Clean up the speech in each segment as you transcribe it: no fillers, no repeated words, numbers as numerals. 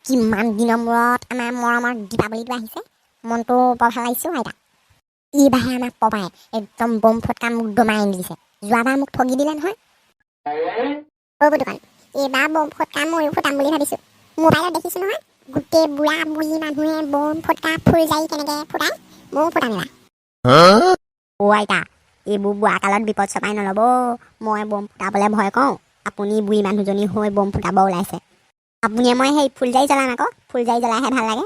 কিমান দিনৰ মূৰত আমাৰ মৰমৰ দীপাৱলীটো আহিছে, মনটো বৰ ভাল লাগিছে। আইতা, এইবাৰহে আমাক পপাই একদম বম ফটকা মোক দমাই আনি দিছে। যোৱাবাৰ মোক ঠগি দিলে নহয়। অ' দোকান, এইবাৰ বম ফটকা ময়ো ফুটাম বুলি ভাবিছোঁ। মোবাইলত দেখিছোঁ নহয়, গোটেই বুঢ়া বুঢ়ী মানুহে বম ফটকা ফুলজাৰি কেনেকৈ ফুটাই। ময়ো ফুটাম এইবাৰ। অ' আইতা, এইবোৰ বুঢ়া কালত বিপদ চপাই নল'ব। মই বম ফুটাবলৈ ভয় কৰোঁ। আপুনি বুঢ়ী মানুহজনী হৈ বম ফুটাব ওলাইছে। আপুনিয়ে মই সেই ফুলজাৰি জ্বলাম আকৌ, ফুলজাৰি জ্বলাইহে ভাল লাগে।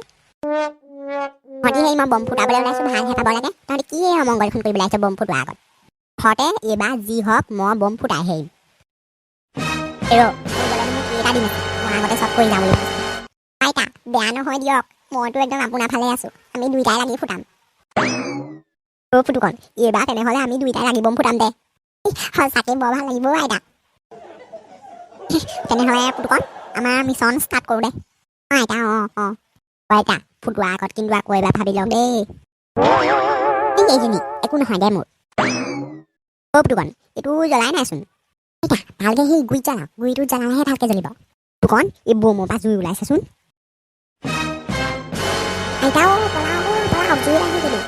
তহঁতি সেই মই বম ফুটাবলৈ ওলাইছোঁ, ভালহে পাব লাগে। তহঁতি কি এই অমংগলখন কৰিবলৈ আহিছ বম ফুটোৱাৰ আগত? ঘৰতে এইবাৰ যি হওক, মই বম ফুটাই হেৰিম। এৰ, কৰিবলৈ মোক কেইটা দিন আছে? মই আগতে চব কৰি যাওঁ বুলি ভাবিছোঁ। আইতা, বেয়া নহয় দিয়ক, মইতো একদম আপোনাৰ ফালে আছোঁ। আমি দুইটাই লাগি ফুটাম। অ' ফুটুকন, এইবাৰ তেনেহ'লে আমি দুইটাই লাগি বম ফুটাম দে। সঁচাকৈ বৰ ভাল লাগিব আইতা। তেনেহ'লে ফুটুকন, আমাৰ মিছন ষ্টাৰ্ট কৰোঁ দে। অঁ আইতা, অঁ অঁ আইতা, ফুটোৱাৰ আগত কিন্তু আকৌ এবাৰ ভাবি লওক দেই। এই এইজনী, একো নহয় দে মোৰ। অ' ফুটুকন, এইটো জ্বলাই নাইচোন। আইতা, ভালকে সেই গুইত জ্বলাওক, গুইটোত জ্বলালেহে ভালকে জ্বলিব। ফুটুকন, এই বমৰ পৰা জুই ওলাইছেচোন। আইতাও, পলাওক অ', পলাওক, জুই ওলাইছে কিন্তু।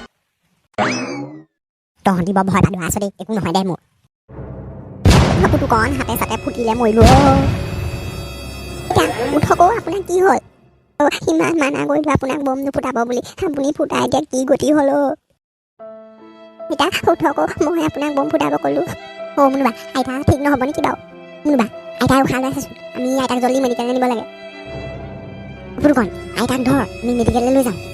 তহঁতি বৰ ভয় পালো আছ দেই। একো নহয় দে মোৰ। ফুটুকন, হাতে চাতে ফুটিলে মৰিলো। অ' এতিয়া উঠক। অ' আপোনাৰ কি হ'ল? অ', ইমান মানা কৰিলো আপোনাক বম নুফুটাব বুলি, আপুনি ফুটাই এতিয়া কি গতি হ'ল? অ' এতিয়া উঠক। অ', মই আপোনাক বম ফুটাব ক'লো। অ' মুনুবা, আইতা ঠিক নহ'ব নেকি বাৰু? মুনুবা, আইতাই উশাহ লৈ আছেচোন। আমি আইতাক জলদি মেডিকেললৈ নিব লাগে। ফুটুকন, আইতাক ধৰ, আমি মেডিকেললৈ লৈ যাওঁ।